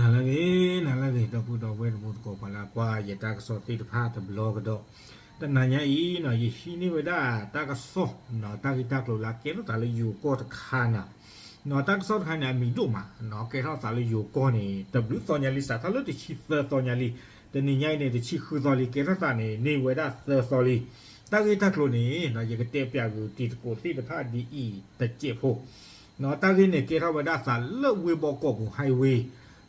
နၤလၢအဂ့ၤ, နၤလၢအဂ့ၤ ဒီပုၢ်ဒီဝဲၢ်တံၤသကိး ပှၤလၢအကွၢ်ယတၢ်ကစီၣ်သ့ၣ်တဖၣ်တဘျီကဒီး, တနၤညါအံၤ ယဟံးန့ၢ်ဝဲဒၣ်တၢ်ကစီၣ် တၢ်ဂ့ၢ်တၢ်ကျိၤလၢအကဲထီၣ်သးလၢယိၤကီၢ်တခါန့ၣ်, တၢ်ကစီၣ်တခါန့ၣ် အမံၤဒိၣ်မး, ကဲထီၣ်သးလၢယိၤကီၢ်န့ၣ် တဘျုးသီညါလံ စးထီၣ်လၢတဆံသၢသီညါလံ, တနံၤညါအံၤန့ၣ် တဆံဃုသီလံ ကဲထီၣ်သးန့ၣ် န့ၢ်ဝဲဒၣ်သၢသီလံ. တၢ်ဂ့ၢ်တၢ်ကျိၤန့ၣ် ယကတဲပၠးဂုာ်တံၤသကိးသ့ၣ်တဖၣ်ဒ်အံၤတစဲးဖိ တၢ်ဂ့ၢ်န့ၣ် ကဲထီၣ်ဝဲဒၣ်သးလၢဝ့ၢ်ဘီကီၢ်ပူၤ highway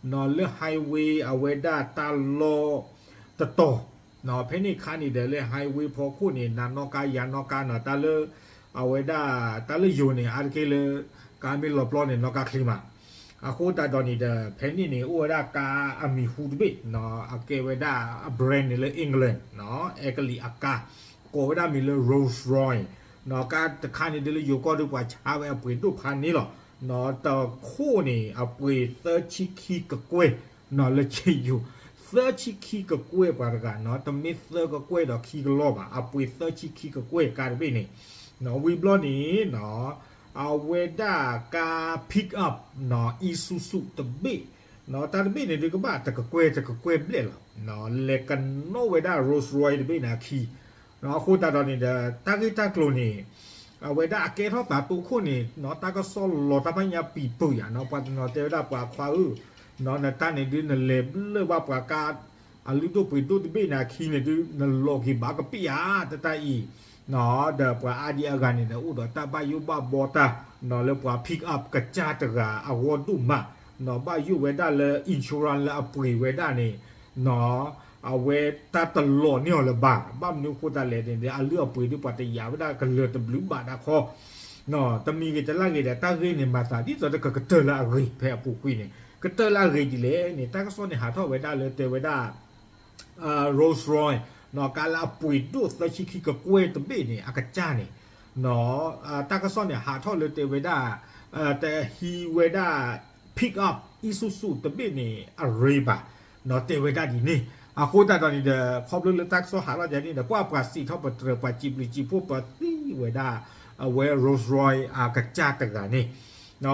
လၢ highway အဝဲဒၣ်တၢ်လီၢ်တတီၤ, ဖဲန့ၣ်ခါန့ၣ်ဒီးလၢ highway ဖီခိၣ်န့ၣ် နၤနီၣ်ကါယၤနီၣ်ကါနီၤ တၢ်လၢ အဝဲဒၣ် တၢ်လၢယိၤန့ၣ် အါတက့ၢ်လၢ ကါမ့ၢ်လီၤပျီန့ၣ် နီၣ်ကါချ့မး, အဃိသတးဒီးန့ၣ်ဒီး ဖဲန့ၣ်န့ၣ် အိၣ်ဝဲဒၣ်ကါအမံၤဟူတဘ့ၣ်, အကဲဝဲဒၣ်အ brand န့ၣ်လၢ England, အဲကလံးအကါ, ကိးဝဲဒၣ်မံၤလၢ Rolls Royce, ကါတခါန့ၣ်ဒ်လၢယိၤကီၢ်ဒုးပှၤဆါဝဲအပှ့ၤဒိၣ်ဖးန့ၣ်လီၤ. တခိၣ်န့ၣ် အပှ့ၤသၢဆံခံကကွဲၢ် လၢက့ယိၤ, သၢဆံခံကကွဲၢ်ပှၤတဂၤနီၤ, တမ့ၢ်သၢကကွဲၢ်ဒီးခံကလီၢ်ဘၣ်, အပှ့ၤသၢဆံခံကကွဲၢ်ကါတဘ့ၣ်န့ၣ်, ဝံၤဘျီန့ၣ် အဝဲဒၣ်ကါ pick up Isuzu တဘ့ၣ်, တၢ်တဘ့ၣ်န့ၣ်ဒုးကဘၣ်တကကွဲၢ်တကကွဲၢ်ဘျဲၣ်လီၤ, လဲၤကနိးဝဲဒၣ် Rolls Royce တဘ့ၣ်န့ၣ်အခံ, အဃိသတးဒီးန့ၣ်ဒီး တၢ်ဂ့ၢ်တၢ်ကျိၤန့ၣ် အဝဲဒၣ်အကဲထီၣ်သးတိခိၣ်န့ၣ် တၢ်ကစီၣ်လီၤတၢ်ဖးညါပံၤပၢၢ်ယၤနီၤ, ပှၤတနီၤတဲဝဲဒၣ်ပှၤခွါဧၢ, နတၢ်န့ၣ်ဒုးနလဲၤဘျၢၣ်ဘၣ်ပှၤကါ အလုၢ်ဒိၣ်ပှ့ၤဒိၣ်တဘ့ၣ်န့ၣ်အခံန့ၣ်ဒုး နလီၤက့ၤဘၣ်ကပ့ၢ်ဧါ တၢ်တၢ်အံၤ, ဒီးပှၤအါဒံအါဂၤန့ၣ်ဒီး အိၣ်ဒီးတၢ်ဘၣ်ယိၣ်ဘၣ်ဘီတၢ် လၢပှၤ pick up ကစၢ်တဂၤအဂီၢ်ဒိၣ်မး, ဘၣ်ယိၣ်ဝဲဒၣ်လၢ insurance လၢအပှ့ၤဝဲဒၣ်န့ၣ် အဝဲတၢ်တလီၤန့ၢ်အီၤလၢၤဘၣ်, ဘၣ်မနုၤအဃိသတးလဲၣ်န့ၣ်ဒီး အလုၢ်အပှ့ၤဒုးပှၤတယာ်ဝဲဒၣ်ကလၢၤတဘျုးဘၣ်တၢ်ခီ, တမံၤဂ့ၤတလၢ်ဂ့ၤဒီး တၢ်ဂ့ၢ်န့ၣ်မၤသးဒ်သိးဒီးကကတၢၢ်လၢအဂ့ၤဖဲအပူၤကွံာ်န့ၣ် ကတၢၢ်လၢအဂ့ၤဒ်လဲၣ်န့ၣ် တၢ်ကစီၣ်န့ၣ်ဟးထီၣ်ဝဲဒၣ်လၢတဲဝဲဒၣ် Rolls Royce ကါလၢအပှ့ၤဒိၣ်သၢဆံခံကကွဲၢ်တဘ့ၣ်န့ၣ် အကစၢ်န့ၣ် တၢ်ကစီၣ်န့ၣ် ဟးထီၣ်လၢတဲဝဲဒၣ် တဟံးဝဲဒၣ် pick up Isuzu တဘ့ၣ်န့ၣ် အရ့ဘၣ် တဲဝဲဒၣ်ဒ်န့ၣ်, အဃိသတးဒီးန့ၣ်ဒီး ခီဖျိလၢတၢ်ကစီၣ်ဟးထီၣ်ဒ်န့ၣ်ဒီး ပှၤပှၤစံးထီၣ်ပတြၢၤ ပှၤစံးဘျုးစံးဖှိၣ်ပသံဝဲဒၣ် အဝဲ Rolls Royce အကစၢ်တဂၤန့ၣ်,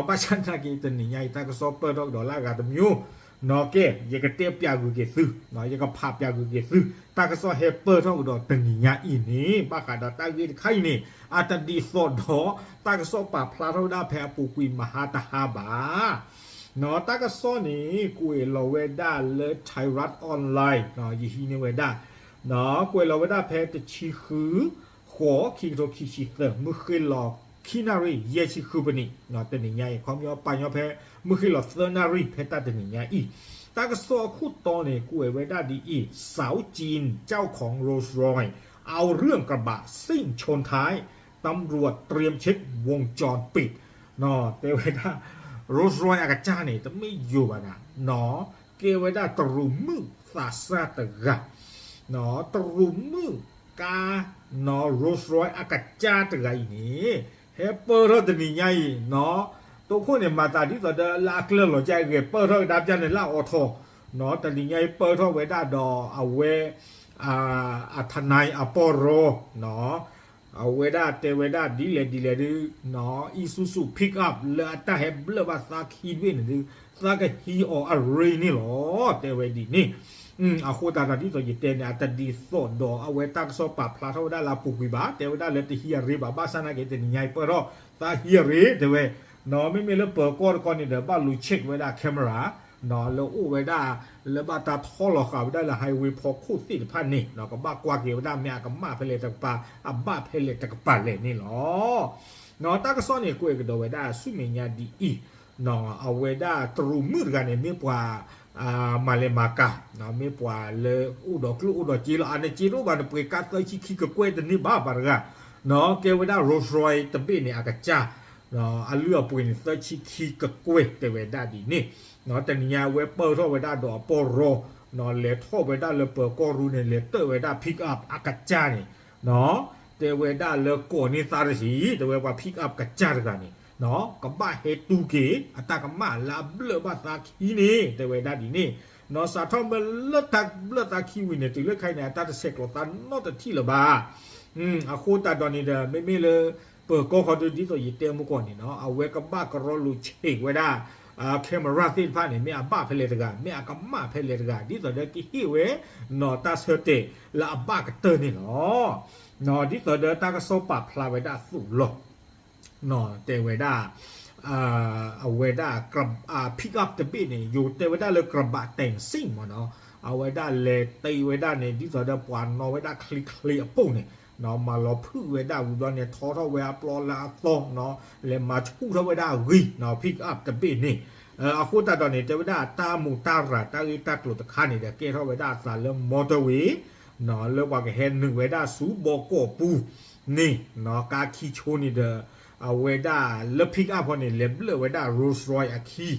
ဘၣ်ဆၣ်သနာ်က့ တနံၤညါအံၤ တၢ်ကစီၣ်ပၢၢ်ထီၣ်ကဒီးလၢအဂၤတမျိုး နီၢ်ကဲ ယကတဲပၠးဂုာ်က့ၤသု, ယကဖးပၠးဂုာ်က့ၤသု, တၢ်ကစီၣ်ဟဲပၢၢ်ထီၣ်ကဒီးတနံၤညါအံၤန့ၣ် ဘၣ်ဃးဒီးတၢ်ဂ့ၢ်တခါအံၤန့ၣ် အတဒ်သိးဒီး တၢ်ကစီၣ်ပာ်ဖျါထီၣ်ဝဲဒၣ်ဖဲအပူၤကွံာ်မဟါတဟါဘၣ်. တၢ်ကစီၣ်န့ၣ် ကွဲးလီၤဝဲဒၣ်လၢ Thairath Online ယဟံးန့ၢ်ဝဲဒၣ်, ကွဲးလီၤဝဲဒၣ်ဖဲတဆံဃု ဃိး ခံကထိခံဆံသၢ မုၢ်ဃ့ၢ်လီၤခံနၣ်ရံၣ် ယဲၢ်ဆံဃုပနံး တနံၤညါအံၤ ခီပညီပာ်ညီဖဲ မုၢ်ဃ့ၢ်လီၤသၢနၣ်ရံၣ်ဖဲတၢ်တနံၤညါအံၤ, တၢ်ကစီၣ်အခိၣ်တီန့ၣ် ကွဲးဝဲဒၣ်ဒ်အံၤ สาวจีนเจ้าของ Rolls Royce เอาเรื่องกระบะซิ่งชนท้าย ตำรวจเตรียมเช็ควงจรปิด တဲဝဲဒၣ် Rolls Royce အကစၢ်န့ၣ် တမ့ၢ်ယိၤဘၣ်နၤ, ကဲဝဲဒၣ်တရူးမုၣ်သးစၢ်တဂၤ, တရူးမုၣ်ကါ Rolls Royce အကစၢ်တဂၤအံၤန့ၣ် ဟဲပၢၢ်ထီၣ်တနံၤညါအံၤ, တိခိၣ်န့ၣ် မၤသးဒ်သိးဒီးလၢအကျၢၢ်လီၤကၢ်ဂဲၤ ပၢၢ်ထီၣ်ကဒါပျၢ်န့ၣ်လၢအအိၣ်ထီၣ်, တနံၤညါအံၤပၢၢ်ထီၣ်ဝဲဒၣ်ဒီးအဝဲ အထနၢၣ်အပီၢ်ရီ အဝဲဒၣ်တဲဝဲဒၣ်ဒ်လဲၣ်ဒ်လဲၣ်ဒုး, Isuzu pickup လၢအတၢ်ဟဲဘျၢၣ်ဘၣ်သးခံတဘ့ၣ်န့ၣ်ဒုး သးကဟံးအီၤအရ့န့ၣ်လီၤ တဲဝဲဒ်န့ၣ်. အဃိသတးဒီးဒ်သိးယတဲန့ၣ် အတဒ်သိးဒီးအဝဲတၢ်ကစီၣ်ပာ်ဖျါထီၣ်ဝဲဒၣ်လၢအပူၤကွံာ်ဘၣ်, တဲဝဲဒၣ်လၢတဟံးအရ့ဘၣ်, ဘၣ်ဆၣ်သနာ်က့ တနံၤညါအံၤပၢၢ်ထီၣ် သးဟံးအရ့ တဲဝဲ, မ့မ့ၢ်လၢပၢၤကီၢ်တခီန့ၣ်ဒီး ဘၣ်လူၤ check ဝဲဒၣ် camera လၢအိၣ်ဝဲဒၣ် လၢဘၣ်တၢ်ထီၣ်လီၤဃာ်ဝဲဒၣ်လၢ highway ဖီခိၣ်သ့ၣ်တဖၣ်န့ၣ် ကဘၣ်ကွၢ်က့ၤဝဲဒၣ်မ့ၢ်အကမၣ်ဖဲလဲၣ်တကပၤ အဘၣ်ဖဲလဲၣ်တကပၤလဲၣ်န့ၣ်လီၤ. တၢ်ကစီၣ်န့ၣ် ကွဲးကဒီးဝဲဒၣ်ဆူမဲာ်ညါဒ်အံၤ, အဝဲဒၣ်တရူးမုၣ်တဂၤန့ၣ် မ့ၢ်ပှၤ မၤလဲၤမၤကၤ, မ့ၢ်ပှၤလၢအိၣ်ဒီးကျိၣ်အိၣ်ဒီးစ့လီၤ, အန့ၣ်စ့တအိၣ်ဘၣ် နပှ့ၤကါသၢဆံခံကကွဲၢ်တန့ၢ်ဘၣ်ပှၤတဂၤ, ကဲဝဲဒၣ် Rolls Royce တဘ့ၣ်န့ၣ်အကစၢ် အလုၢ်အပှ့ၤန့ၣ် သၢဆံခံကကွဲၢ် တဲဝဲဒၣ်ဒ်န့ၣ်, တနံၤညါအဝဲပၢၢ်ထီၣ်ဝဲဒၣ်ဒီးအပီၢ်ရီ လဲၤထီၣ်ဝဲဒၣ်လၢပၢၤကီၢ်ရူန့ၣ် လဲၤတၢၣ်ဝဲဒၣ် pick up အကစၢ်န့ၣ်, တဲဝဲဒၣ်လၢကိးန့ၢ်သးတဆံး တဲဝဲပှၤ pick up ကစၢ်တဂၤန့ၣ် ကဘၣ်ဟဲတူၢ်က့ၤ အတၢ်ကမၣ်လၢအဘျၢၣ်ဘၣ်သးခံန့ၣ် တဲဝဲဒၣ်ဒ်န့ၣ်, စးထီၣ်မ့ၢ်လၢတၢ်ဘျၢၣ်သးခံဝံၤန့ၣ် တုၤလၢခဲအံၤန့ၣ် အတၢ်တဆဲးကျိးသးနီတထံၣ်လၢၤဘၣ်. အဃိသတးဒီးန့ၣ်ဒီး မ့မ့ၢ်လၢ ပၢၤကီၢ်ခီဒုး ဒ်သိးယတဲမုၢ်ကီၢ်န့ၣ်နီၤ အဝဲကဘၣ်ကရီလူၤဆံးဝဲဒၣ် camera သ့ၣ်တဖၣ်န့ၣ် မ့ၢ်အဘၣ်ဖဲလဲၣ်တဂၤ မ့ၢ်အကမၣ်ဖဲလဲၣ်တဂၤ ဒ်သိးဒီးကဟ့ၣ်ဝဲ နီၢ်တၢ်ဆၢတဲာ်လၢအဘၣ်ကတၢၢ်န့ၣ်လီၤ. ဒ်သိးဒီးတၢ်ကစီၣ်ပာ်ဖျါဝဲဒၣ်အသိးလီၤ. တဲဝဲဒၣ် အဝဲဒၣ် pick up တဘ့ၣ်န့ၣ် ယိၤတဲဝဲဒၣ်လၢ กระบะแต่งซิ่ง မ့ၢ်နီၤ, အဝဲဒၣ်လဲၤတ့ဝဲဒၣ်န့ၣ် ဒ်သိးဒီးပှၤနီၣ်ဝဲဒၣ်ချ့ချ့အပိၢ်န့ၣ် မၤလီၤဖုၣ်ဝဲဒၣ်ဝံၤဘျီန့ၣ် ထီထီၣ်ဝဲအပျီလၢအသီနီၤ, လဲၤမၤဆူၣ်ထီၣ်ဝဲဒၣ်အဂံၢ်နီၤ, pick up တဘ့ၣ်န့ၣ် အဃိသတးဒီးန့ၣ် တဲဝဲဒၣ်တၢ်မူးတၢ်ရၤတၢ်ဂ့ၢ်တၢ်ကျိၤတခါန့ၣ်ဒီး ကဲထီၣ်ဝဲဒၣ်အသးလၢ motorway လၢပှၤကဟဲနုာ်ဝဲဒၣ်ဆူဘီကီၢ်ပူၤန့ၣ် ကါခံဆိန့ၣ်ဒီး အဝဲဒၣ်လၢ pick up ဖီန့ၣ် လဲၤဘျၢၣ်ဝဲဒၣ် Rolls Royce အခံ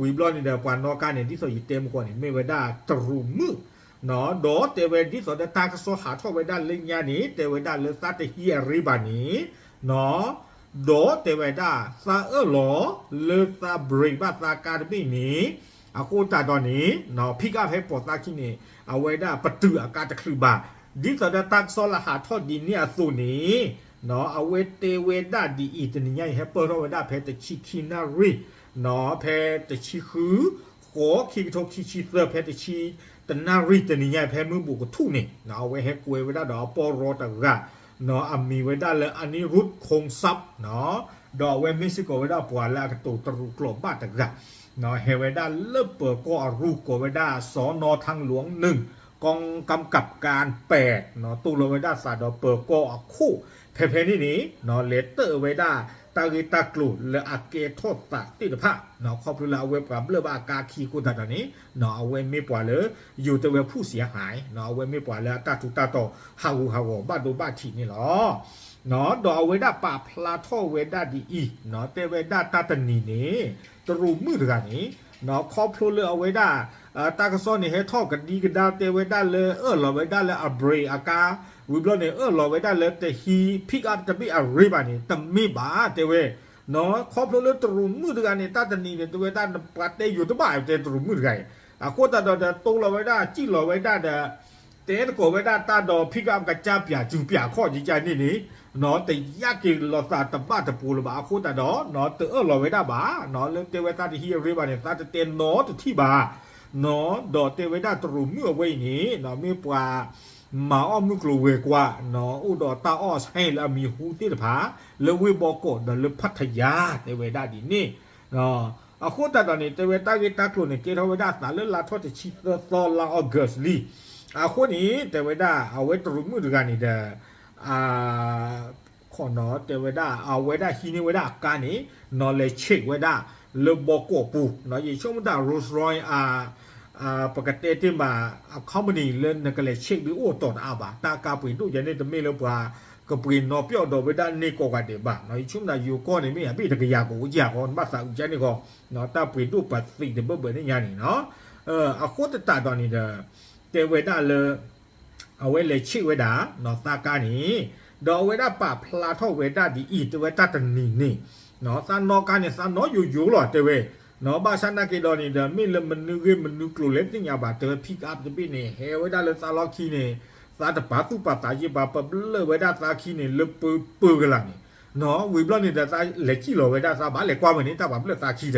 ဝံၤဘျီန့ၣ်ဒီး ပှၤနီၣ်ကါန့ၣ် ဒ်သိးယတဲမုၢ်ကီၢ်န့ၣ် မ့ၢ်ဝဲဒၣ်တရူးမုၣ် ဒီးတဲဝဲဒ်သိးဒီးတၢ်ကစီၣ်ဟးထီၣ်ဝဲဒၣ်လၢညါန့ၣ် တဲဝဲဒၣ်လၢသးတဟံးအရ့ဘၣ်န့ၣ် ဒီးတဲဝဲဒၣ်သးအၢၣ်လီၤလၢသး brake ဘၣ်သးကါတဘ့ၣ်န့ၣ် အဃိသတးဒီးန့ၣ် pick up ဟဲပိာ်သးခံန့ၣ် အဝဲဒၣ်ပတုာ်အကါတချုးဘၣ်. ဒ်သိးဒီးတၢ်ကစီၣ်လၢဟးထီၣ်ဒ်န့ၣ်အသိးန့ၣ် အဝဲတဲဝဲဒၣ်ဒ်အံၤ တနံၤညါအံၤ ဟဲပၢၢ်ထီၣ်ဝဲဒၣ်ဖဲတဆံခံနၣ်ရံၣ် ဖဲတဆံဃု ဃိး ခံကထိခံဆံသၢ ဖဲတဆံတနၣ်ရံၣ် တနံၤညါအံၤ ဖဲမုၢ်ဘူးကထူၣ်န့ၣ် အဝဲဟဲကွဲးဝဲဒၣ်ဒီးအပီၢ်ရီတဂၤ အမံၤဝဲဒၣ်လၢ အနံရူး ခိၣ်စးပ် ဒီးအဝဲမ့ၢ်စ့ၢ်ကီးဝဲဒၣ်ပှၤလၢအကတိၤတရူးကျိာ်ဘၣ်တဂၤ ဟဲဝဲဒၣ်လၢပၢၤကီၢ်အရူၢ် ကိးဝဲဒၣ် สน.ทางหลวงหนึ่ง กองกำกับการแปด တိၢ်လီၤဝဲဒၣ်သးဒီးပၢၤကီၢ်အခိၣ် ဖဲဖဲန့ၣ်န့ၣ် လဲၤတၢၣ်ဝဲဒၣ်တၢ်ဂ့ၢ်တၢ်ကျိၤလၢအကဲထီၣ်သးသ့ၣ်တဖၣ် ခီဖျိလၢအဝဲပှၤဘျၢၣ်ဘၣ်အကါခံအဃိသတးဒီးန့ၣ် အဝဲမ့ၢ်ပှၤလၢ ယိၤတဲဝဲ ဖူၣ်စံဟါ အဝဲမ့ၢ်ပှၤလၢအတၢ်ထူးတၢ်တီၤဟးဂူာ်ဟးဂီၤဘၣ်ဒိဘၣ်ထံးန့ၣ်လီၤ. ဒီးအဝဲဒၣ်ပာ်ဖျါထီၣ်ဝဲဒၣ်ဒ်အံၤ တဲဝဲဒၣ်တၢ်တနံၤန့ၣ် တရူးမုၣ်တဂၤန့ၣ် ခီဖျိလၢအဝဲဒၣ် တၢ်ကစီၣ်န့ၣ်ဟဲထီၣ်ကဒံကဒါတဲဝဲဒၣ်လၢအၢၣ်လီၤဝဲဒၣ်လၢအ brake အကါ ဝံၤဘျီန့ၣ် အၢၣ်လီၤဝဲဒၣ်လၢတဟံး pick up တဘ့ၣ်အရ့ဘၣ်န့ၣ် တမ့ၢ်ဘၣ်တဲဝဲ ခီဖျိလၢတရူးမုၣ်တဂၤန့ၣ် တၢ်တနံၤန့ၣ် တဲဝဲဒၣ်ပှၤတဲယိၤတဘၣ်တဲတရူးမုၣ်တဂၤအံၤ အဃိသတးဒီး တိၢ်လီၤဝဲဒၣ်စံၣ်လီၤဝဲဒၣ်ဒီး တဲသကိးဝဲဒၣ်တၢ်ဒီး pick up ကစၢ်ပၠးစူၤပၠးခီၣ်ကကန့ၣ်န့ၣ် တယၢ်က့ၤလီၤသးတဘၣ်တပူၤလၢၤဘၣ် အဃိသတးဒီး တအၢၣ်လီၤဝဲဒၣ်ဘၣ် လၢတဲဝဲသးတဟံးအရ့ဘၣ်န့ၣ် သးတတဲနီတထံၣ်ဘၣ် ဒီးတဲဝဲဒၣ်တရူးမုၣ်အဝဲအံၤန့ၣ် မ့ၢ်ပှၤ မၤအီၣ်မုၢ်ကျိၤဝဲၤကွာ် အိၣ်ဒီးတၢ်အီၣ်ဆဲလၢအမံၤဟူသ့ၣ်တဖၣ် လၢဝ့ၢ်ဘီကီးဒီးလၢဖးထယါ တဲဝဲဒၣ်ဒ်န့ၣ် အဃိသတးဒီးန့ၣ် တဲဝဲတၢ်ဂ့ၢ်တၢ်ကျိၤန့ၣ် ကဲထီၣ်ဝဲဒၣ်သးလၢလါထီၣ်တဆံသၢသီ လါ August လံ အဃိန့ၣ် တဲဝဲဒၣ်အဝဲတရူးမုၣ်တဂၤန့ၣ်ဒီး တဲဝဲဒၣ် အဝဲဒၣ်ဟံးန့ၢ်ဝဲဒၣ်အကါန့ၣ် နီၢ်လဲၤဆံးဝဲဒၣ် လၢဘီကီးပူၤ ယဆိကမိၣ်တၢ် Rolls Royce ပကတဲတ့ၢ်မး အ company လၢနကလဲၤဆံးဘၣ်အိၣ်တီၤတအါဘၣ် တၢ်ကါပှ့ၤဒိၣ်ယဲန့ၣ် တမ့ၢ်လၢပှၤကပှ့ၤနီၣ်ပျီၣ်ဒီးဝဲဒၣ်န့ၢ်ကိးဂၤဒဲးဘၣ် ယဆိကမိၣ်တၢ်ယိၤကီၢ်န့ၣ် မ့ၢ်အဘ့ၣ်တကယၤကအိၣ်ကယၤဃီ နဘၣ်သးအုးကန့ၣ်ဃီ တၢ်ပှ့ၤဒိၣ်ပှၤသံးတဘၢဘၢန့ၣ်ညါန့ၣ် အဃိသတးဒီးန့ၣ်ဒီး တဲဝဲဒၣ်လၢ အဝဲလဲၤဆံးဝဲဒၣ် သးကါန့ၣ် ဒီးအဝဲဒၣ်ပာ်ဖျါထီၣ်ဝဲဒၣ်ဒ်အံၤ တဲဝဲတၢ်တနံၤန့ၣ် သးနီၣ်ကါန့ၣ် သးနီၣ်ယိယိလီၤ တဲဝဲ ဘၣ်ဆၣ်နာ်က့ဒီးန့ၣ်ဒီး မ့ၢ်လၢမနုၤဂ့ၢ်မနုၤကျိၤလဲၣ်သ့ၣ်ညါဘၣ် တဲဝဲ pick up တဘ့ၣ်န့ၣ် ဟဲဝဲဒၣ်လၢသးလီၢ်ခံန့ၣ် သးတပာ်သူၣ်ပာ်သးယ့ၢ်ဘၣ် ပဘျၢၣ်ဝဲဒၣ်သးခံန့ၣ် လၢပၢပၢကလာ်န့ၣ် ဝံၤဘျီန့ၣ်ဒီး သးလဲၤစံၣ်လီၤဝဲဒၣ်သးဘၣ်လဲၤကွၢ်ဝဲန့ၣ် တၢ်ပာ်ဘျၢၣ်သးခံဒီး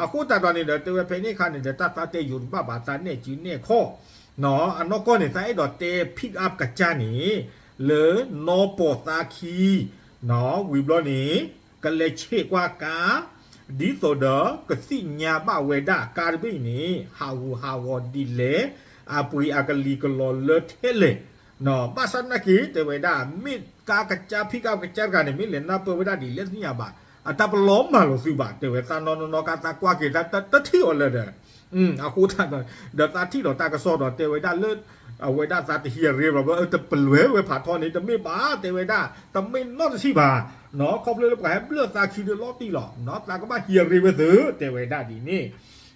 အဃိသတးဒီးန့ၣ်ဒီး တဲဝဲဖဲန့ၣ်အခါန့ၣ်ဒီး တၢ်သးတဲယိၤတဘၣ်ဘၣ် သးနဲၣ်စုနဲၣ်ခီၣ် အနီၢ်ကီၢ်န့ၣ် သးအဲၣ်ဒိးတဲ pick up ကစၢ်န့ၣ် လၢနီၢ်ပိာ်သးခံ ဝံၤဘျီန့ၣ် ကလဲၤဆံးကွၢ်ကါ ဒ်သိးဒီး ကသ့ၣ်ညါဘၣ်ဝဲဒၣ်ကါတဘ့ၣ်အံၤန့ၣ် ဟးဂူာ်ဟးဂီၤဒ်လဲၣ် အပှ့ၤအကလံၤကလီၤလၢထဲလဲၣ် ဘၣ်ဆၣ်နာ်က့ တဲဝဲဒၣ် မ့ၢ်ကါကစၢ် pick up ကစၢ်တဂၤန့ၣ် မ့ၢ်လဲၤနၢ်ပၢၢ်ဝဲဒၣ်ဒ်လဲၣ်သ့ၣ်ညါဘၣ် အတၢ်ပလီၢ်မၤလိာ်သုဘၣ် တဲဝဲ သးနီၢ်နီၢ်နီၢ်ကါသးကွၢ်က့ၤ တထံၣ်အီၤလၢၤဒီး အဃိသတးဒီး ဒီးသးထံၣ်လီၤတၢ်ကစီၣ်ဒီး တဲဝဲဒၣ်လၢ အဝဲဒၣ်သးတဟံးအရ့ဘၣ် တပလွဲဝဲဖးထီန့ၣ် တမ့ၢ်ဘၣ် တဲဝဲဒၣ် တမ့ၢ်နီတထံၣ်ဘၣ် ခီဖျိလၢပှၤဟဲဘျၢၣ်သးခံဒီးလီၤတံၢ်လီၤ သးကဘၣ်ဟံးအရ့ဝဲသု တဲဝဲဒၣ်ဒ်န့ၣ်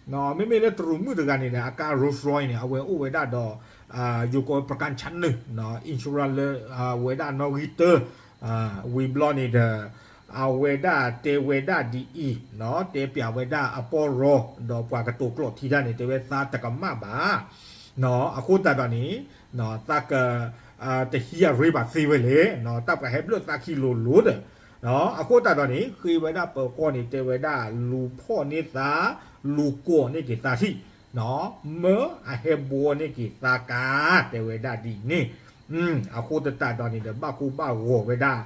မ့မ့ၢ်လၢတရူးမုၣ်တဂၤန့ၣ်ဒီး အကါ Rolls Royce န့ၣ် အဝဲအိၣ်ဝဲဒၣ်ဒီး ယိၤကိး ประกันชั้นหนึ่ง insurance လၢ အဝဲဒၣ်နီၣ်ဂံၢ်တၢ ဝံၤဘျီန့ၣ်ဒီး အဝဲဒၣ်တဲဝဲဒၣ်ဒ်အံၤ တဲပၠးဝဲဒၣ်အပီၢ်ရီ ဒီးပှၤကတိၤကျိာ်ထံတၢ်န့ၣ် တဲဝဲသးတကမၣ်ဘၣ် အဃိသတးဒီးန့ၣ် သးက တဟံးအရ့ဘၣ်သ့ဝဲလဲၣ် တၢ်ပှၤဟဲဘျၢၣ်သးခံလိၤလိၤဒီး အဃိသတးဒီးန့ၣ် ဃ့ဝဲဒၣ်ပၢၤကီၢ်န့ၣ် တဲဝဲဒၣ် လူၤဖီၣ်န့ၢ်သး, လူၤကိးန့ၢ်က့ၤသးထံၣ်, မၢအဟဲဘှီန့ၢ်က့ၤသးကါ, တဲဝဲဒၣ်ဒ်န့ၣ်. အဃိသတးဒီးန့ၣ်ဒီး ဘၣ်ကိၢ်ဘၣ်ဂီၤဝဲဒၣ်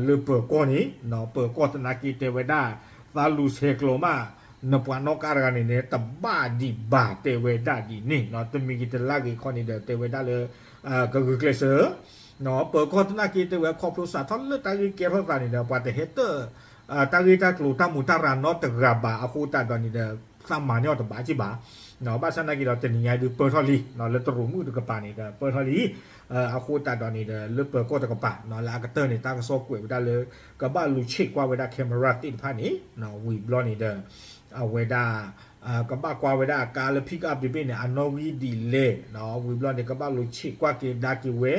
လၢပၢၤကီၢ်န့ၣ်, ပၢၤကီၢ်သနာ်က့တဲဝဲဒၣ် သးလူၤဆဲးကျိးမး, နပှၤနီၣ်ကါတဂၤန့ၣ်န့ၣ် တဘၣ်ဒံးဘၣ် တဲဝဲဒၣ်ဒ်န့ၣ်. တမံၤဂ့ၤတလါဂ့ၤခီန့ၣ်ဒီး တဲဝဲဒၣ်လၢ ကဂုာ်ကျဲးစၢး ပၢၤကီၢ်သနာ်က့တဲဝဲ ခီဖျိစးထီၣ်လၢတၢ်ဂ့ၢ်ကဲထီၣ်သးန့ၣ်ဒီး ပှၤတဟဲတၢၢ် တၢ်ဂ့ၢ်တၢ်ကျိၤတၢ်မူးတၢ်ရၤနီတဂၤဘၣ် အဃိသတးဒီးန့ၣ်ဒီး သးမၤန့ၢ်အီၤတဘၣ်က့ဘၣ်. ဘၣ်ဆၣ်သနာ်က့ဒီး တနံၤညါဒုးပၢၢ်ထီၣ်လံ လၢတရူးမုၣ်တကပၤန့ၣ်ဒီး ပၢၢ်ထီၣ်လံ. အဃိသတးဒီးန့ၣ်ဒီး လၢပၢၤကီၢ်တကပၤ လၢအကတၢၢ်န့ၣ် တၢ်ကစီၣ်ကွဲးဝဲဒၣ်လၢ ကဘၣ်လူၤဆံးကွၢ်ဝဲဒၣ် camera သ့ၣ်တဖၣ်န့ၣ် ဝံၤဘျီန့ၣ်ဒီး အဝဲဒၣ် ကဘၣ်ကွၢ်ဝဲဒၣ်အကါလၢ pick up တဘ့ၣ်န့ၣ် အနီၣ်ဂံၢ်ဒ်လဲၣ်, ဝံၤဘျီန့ၣ် ကဘၣ်လူၤဆံးကွၢ်က့ၤဒါက့ၤဝဲ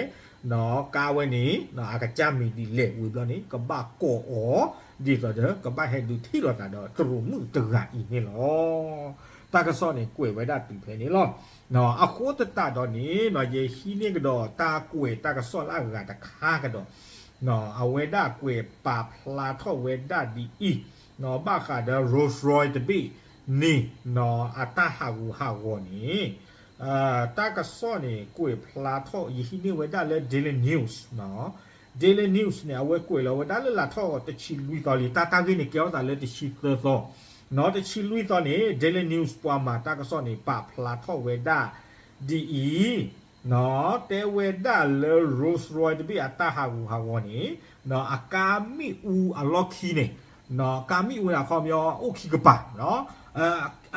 ကါဝဲန့ၣ် အကစၢ်မံၤဒ်လဲၣ် ဝံၤဘျီန့ၣ် ကဘၣ်ကိးအီၤ ဒ်သိးဒီး ကဘၣ်ဟဲဒုးထံၣ်လိာ်သးဒီးတရူးမုၣ်တဂၤအံၤန့ၣ်လီၤ. တၢ်ကစီၣ်န့ၣ်ကွဲးဝဲဒၣ်တုၤဖဲန့ၣ်လီၤ. အဃိသတးဒီးန့ၣ် ယဟံးန့ၢ်ကဒီးတၢ်ကွဲးတၢ်ကစီၣ်လၢအဂၤတခါကဒီး အဝဲဒၣ်ကွဲးပာ်ဖျါထီၣ်ဝဲဒၣ်ဒ်အံၤ ဘၣ်ဃးဒီး Rolls Royce တဘ့ၣ်န့ၣ် အတၢ်ဟးဂူာ်ဟးဂီၤန့ၣ် တၢ်ကစီၣ်န့ၣ် ကွဲးဖျါထီၣ် ယဟံးန့ၢ်ဝဲဒၣ်လၢ Daily News, Daily News န့ၣ် အဝဲကွဲးလီၤဝဲဒၣ်လၢလၢ်ထီၣ်တဆံလွံၢ်သီလံ, တၢ်တၢ်ဂ့ၢ်န့ၣ် ကဲထီၣ်သးလၢတဆံသၢသီ, တဆံလွံၢ်သီန့ၣ် Daily News ပှၤမၤတၢ်ကစီၣ်န့ၣ် ပာ်ဖျါထီၣ်ဝဲဒၣ်ဒ်အံၤ တဲဝဲဒၣ်လၢ Rolls Royce တဘ့ၣ်အတၢ်ဟးဂူာ်ဟးဂီၤန့ၣ် အကါမ့ၣ်အူအလီၢ်ခံန့ၣ် ကါမ့ၣ်အူန့ၣ် အခီပညီအိၣ်ခံကပၤ,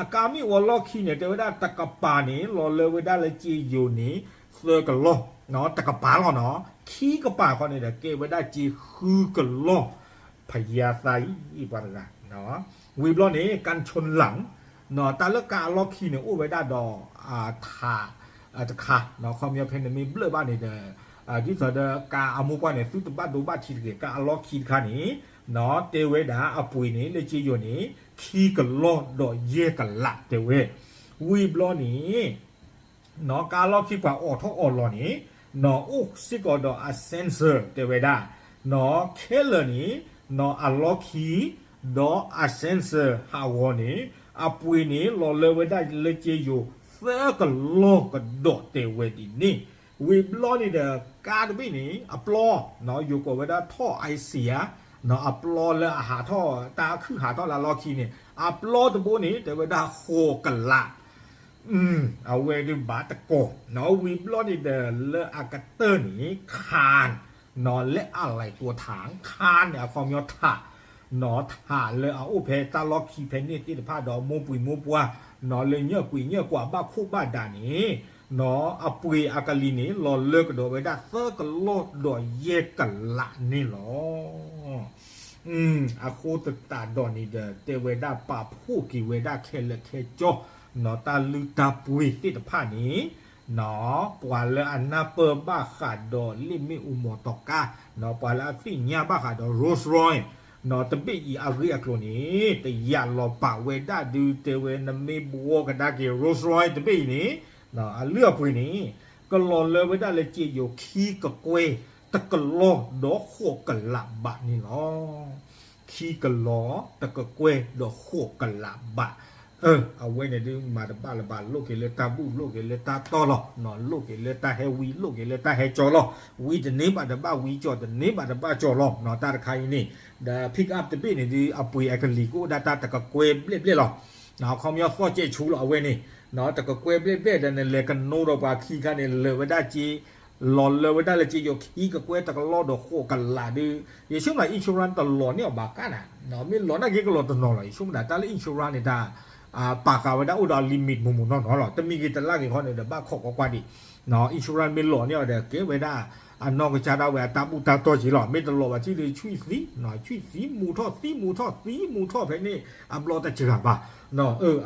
အကါမ့ၣ်အူအလီၢ်ခံန့ၣ် တဲဝဲဒၣ်တကပၤန့ၣ် လီၤလၢဝဲဒၣ်လၢကၠ့ယိၤန့ၣ် သၢကလီၢ်, တကပၤလီၤနီၤ, ခံကပၤခီန့ၣ်ဒီး ကဲဝဲဒၣ်ကၠ့ဃုကလီၢ် ဖယါသးအံၤ ပှၤတဂၤ, ဝံၤဘျီန့ၣ် ကၣ်ဆိၣ်လၣ် တၢ်လၢကါအလီၢ်ခံန့ၣ် အိၣ်ဝဲဒၣ်ဒီး ထး တခါ, ခီပညီဖဲန့ၣ်မ့ၢ်ဘျၢၣ်ဘၣ်န့ၣ်ဒီး ဒ်သိးဒီးကါအမိၢ်ပှၢ်န့ၣ် သုတဘၣ်ဒိဘၣ်ထံးတဂ့ၤ, ကါအလီၢ်ခံတခါန့ၣ် တဲဝဲဒၣ်အပှ့ၤန့ၣ် လၢကၠ့ယိၤန့ၣ် ခံကလီၢ်ဒီးယဲၢ်ကလးတဲဝဲ, ဝံၤဘျီန့ၣ် ကါလီၢ်ခံပှၤအိးထီၣ်အိးလီၤန့ၣ် အိၣ်စ့ၢ်ကီးဒီးအ sensor တဲဝဲဒၣ် ခဲလၢာ်န့ၣ် အလီၢ်ခံ ဒီးအ sensor ဟးဂီၤန့ၣ် အပှ့ၤန့ၣ် လီၤလၢဝဲဒၣ်လၢကၠ့ယိၤ သၢကလီၢ်ကဒီးတဲဝဲဒ်န့ၣ်, ဝံၤဘျီန့ၣ်ဒီး ကါတဘ့ၣ်န့ၣ် အပျီ ယိၤကိးဝဲဒၣ်ထီၣ် အါစံယါ အပျီလၢအဟးထီၣ် တၢ်အခုၣ်ဟးထီၣ်လၢအလီၢ်ခံန့ၣ် အပျီတဘိန့ၣ် တဲဝဲဒၣ်ဃိးကလး အဝဲဒုးဘၣ်တကိး ဝံၤဘျီန့ၣ်ဒီး လၢအကတၢၢ်န့ၣ် ခါ လၢအလဲၤကိးထး ခါန့ၣ် အခီပညီထး ထးလၢအအိၣ်ဖဲတၢ်လီၢ်ခံဖဲန့ၣ်သ့ၣ်တဖၣ်ဒီး မိၢ်ပှံၤမိၢ်ပှၢ် လၢညၣ်ကွံာ်ညၣ်ကွၢ်ဘၣ်ခိၣ်ဘၣ်ဒါန့ၣ် အပှ့ၤအကလံၤန့ၣ် လီၤလၢကဒီးဝဲဒၣ်သၢကလီၢ်ဒီးယဲၢ်ကလးန့ၣ်လီၤ. အဃိသတးဒီးန့ၣ်ဒီး တဲဝဲဒၣ်ပာ်ဖှိၣ်က့ၤဝဲဒၣ်ခဲလၢာ်ခဲဆ့ တၢ်လုၢ်တၢ်ပှ့ၤသ့ၣ်တဖၣ်န့ၣ် ပှၤလၢအနၢ်ပၢၢ်ဘၣ်ဃးဒီးလ့ၣ်မ့ၣ်အူမီၤတီၤကါ ပှၤလၢအသ့ၣ်ညါဘၣ်ဃးဒီး Rolls Royce တဘ့ၣ်အံၤအဂ့ၢ်အကျိၤန့ၣ် တယာ်လီၤပာ်ဝဲဒၣ်ဒုးတဲဝဲ နမ့ၢ်ဘှီကဒါက့ၤ Rolls Royce တဘ့ၣ်အံၤန့ၣ် အလုၢ်အပှ့ၤန့ၣ် ကလီၤလၢဝဲဒၣ်လၢကၠ့ယိၤခံကကွဲၢ် တကလီၢ်ဒီးဃိးကလးဘးန့ၣ်လီၤ. ခံကလီၢ် တကကွဲၢ်ဒီးဃိးကလးဘး အဝဲန့ၣ်ဒုးမၤတဘၣ်လၢၤဘၣ် လိၣ်က့ၤလၢတၢ်ဘူၣ် လိၣ်က့ၤလၢတၢ်တီၢ်လီၤ လိၣ်က့ၤလၢတၢ်ဟဲဝံ လိၣ်က့ၤလၢတၢ်ဟဲကၠီလီၤ. ဝံတန့ၢ်ဘၣ်တဘၣ်ဝံ ကၠီတန့ၢ်ဘၣ်တဘၣ်ကၠီလီၤ. တၢ်တခါအံၤန့ၣ် ဒီး pick up တဘ့ၣ်န့ၣ်ဒုး အပှ့ၤအကလံၤကအိၣ်ဒၣ်တၢ်တကကွဲၢ်ဘျဲၣ်ဘျဲၣ်လီၤ. အခီပညီသီၣ်ကဲးဆူလီၤ အဝဲန့ၣ် တကကွဲၢ်ဘျဲၣ်ဘျဲၣ်ဒီး နလဲၤကနိဒီးပှၤခံခါန့ၣ် လၢာ်ဝဲဒၣ်ကၠ့ လီၤလၢဝဲဒၣ်လၢကၠ့ယိၤခံကကွဲၢ်တကလီၢ်ဒီးဃိးကလးဒုး ယဆိကမိၣ် insurance တလီၤန့ၢ်အီၤဘၣ်ကါန့ၣ် မ့ၢ်လီၤနာ်က့ကလီၤတနီၤလီၤ ယဆိကမိၣ်ဒၣ် တၢ်လၢ insurance န့ၣ်တၢ် ပာ်ဃာ်ဝဲဒၣ်အိၣ်ဒီး limit မုၢ်မုၢ်နီၢ်နီၢ်လီၤ. တမံၤဂ့ၤတလါဂ့ၤခီန့ၣ်ဒီး ဘၣ်ခိးကွၢ်ကွၢ်ဒံး insurance မ့ၢ်လီၤန့ၢ်အီၤဒီး ကဲဝဲဒၣ် အနီၢ်ကစၢ်ဒၣ်ဝဲအတၢ်ဘူၣ်တၢ်တီၢ်က့ၤလီၤ. မ့ၢ်တလီၤဘၣ်ထံၣ်ဒီး ဆွံၣ်သံ ဆွံၣ်သံမူထီၣ် သံမူထီၣ် သံမူထီၣ်ဖဲန့ၣ် အဘျီတစှၤဘၣ်.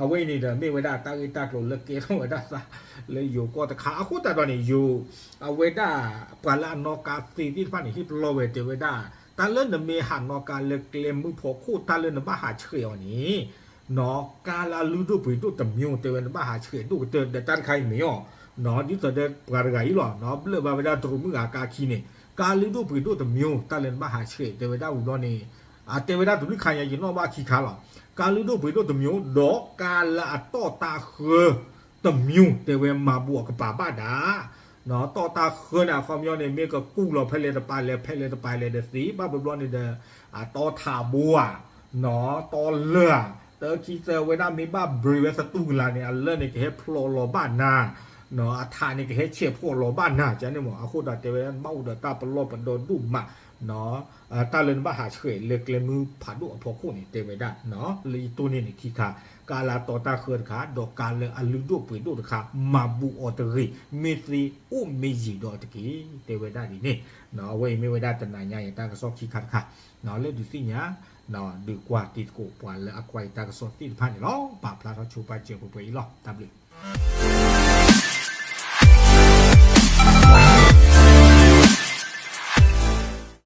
အဝဲအံၤန့ၣ်ဒီး မ့ၢ်ဝဲဒၣ်တၢ်ဂ့ၢ်တၢ်ကျိၤလၢကဲထီၣ်ဝဲဒၣ်သး လၢယိၤကီၢ်တခါ အဃိသတးဒီးန့ၣ် ယိၤ အဝဲဒၣ် ပှၤလၢအနီၣ်ကါသ့သ့ၣ်တဖၣ်န့ၣ် ဟ့ၣ်ပလီၢ်ဝဲတဲဝဲဒၣ် တၢ်လၢနမ့ၢ်ဟးနီၣ်ကါလၢကျဲမုၢ်ဖီခိၣ် တၢ်လၢနဘၣ်ဟးဆှဲးအီၤန့ၣ် ကါလၢအလုၢ်ဒိၣ်ပှ့ၤဒိၣ်တမံၤ တဲဝဲနဘၣ်ဟးဆှဲးဒိၣ်ကတၢၢ်ဒီးတၢ်တခါအံၤမ့ၢ်အီၤ ဒ်သိးဒီးပှၤတဂၤအံၤလီၤ ဘျၢၣ်ဘၣ်ဝဲဒၣ်တရူးမုၣ်ဂၤကါခံန့ၣ် ကါလုၢ်ဒိၣ်ပှ့ၤဒိၣ်တမျိုး တၢ်လၢနဘၣ်ဟးဆှဲး တဲဝဲဒၣ်ဝံၤဘျီန့ၣ် အတဲဝဲဒၣ်တဘျုးခါညါ ယနီၣ်ဘၣ်ခံခါလီၤ. ကါလုၢ်ဒိၣ်ပှ့ၤဒိၣ်တမျိုး ဒီးကါလၢအတီၢ်တၢ်ဃၢတမျိုး တဲဝဲမၤဘူၣ်အီၤကပၤဘၣ်ဒၣ် တီၢ်တၢ်ဃၢန့ၣ် အခီပညီန့ၣ် မ့ၢ်ကကူၣ်လီၤဖဲလဲၣ်တပၤလဲၣ် ဖဲလဲၣ်တပၤလဲၣ်ဒီးသ့ ဘၣ်ဘျီဘျီန့ၣ်ဒီး အတီၢ်ထးဘိဧါ တီၢ်လၢၢ်ဧါ တခံသၢဝဲဒၣ်မ့ၢ်ဘၣ်ဘြ့ၤဝဲသတူၢ်ကလာ်န့ၣ် အလၢၢ်န့ၣ်ကဟဲဖျိးလီၤဘၣ်နၤ အထးန့ၣ်ကဟဲဆဲးဖှီၣ်လီၤဘၣ်နၤ ကန့ၣ်မ့ၢ် အဃိဒီးတဲဝဲဒၣ် နဘၣ်အိၣ်ဒီးတၢ်ပလီၢ်ပဒီဒိၣ်မး တၢ်လၢနဘၣ်ဟးဆှဲးလၢကျဲမုၢ်ဖးဒိၣ်အဖီခိၣ်န့ၣ် တဲဝဲဒၣ် လၢယတိၢ်န့ၢ်န့ၣ်ခံခါ ကါလၢအတီၢ်တၢ်ဃၢတခါ ဒီးကါလၢအလုၢ်ဒိၣ်ပှ့ၤဒိၣ်တခါ မၤဘူၣ်အီၤတဂ့ၤ မ့ၢ်သ့အိၣ်မ့ၢ်ယံာ်ဒီးတက့ၢ် တဲဝဲဒၣ်ဒ်န့ၣ် အဝဲအံၤမ့ၢ်ဝဲဒၣ်တနၤညါအံၤတၢ်ကစီၣ်ခံခါတခါ လၢဒုးသ့ၣ်ညါ ဒုးကွၢ်တံၤသကိးပှၤလၢအကွၢ်အံၤတၢ်ကစီၣ်သ့ၣ်တဖၣ်န့ၣ်လီၤ. ပာ်ဖျါထီၣ်ဆိပာ်စၢၤပှဲၤပှဲၤအံၤလီၤ. တၢ်ဘျုး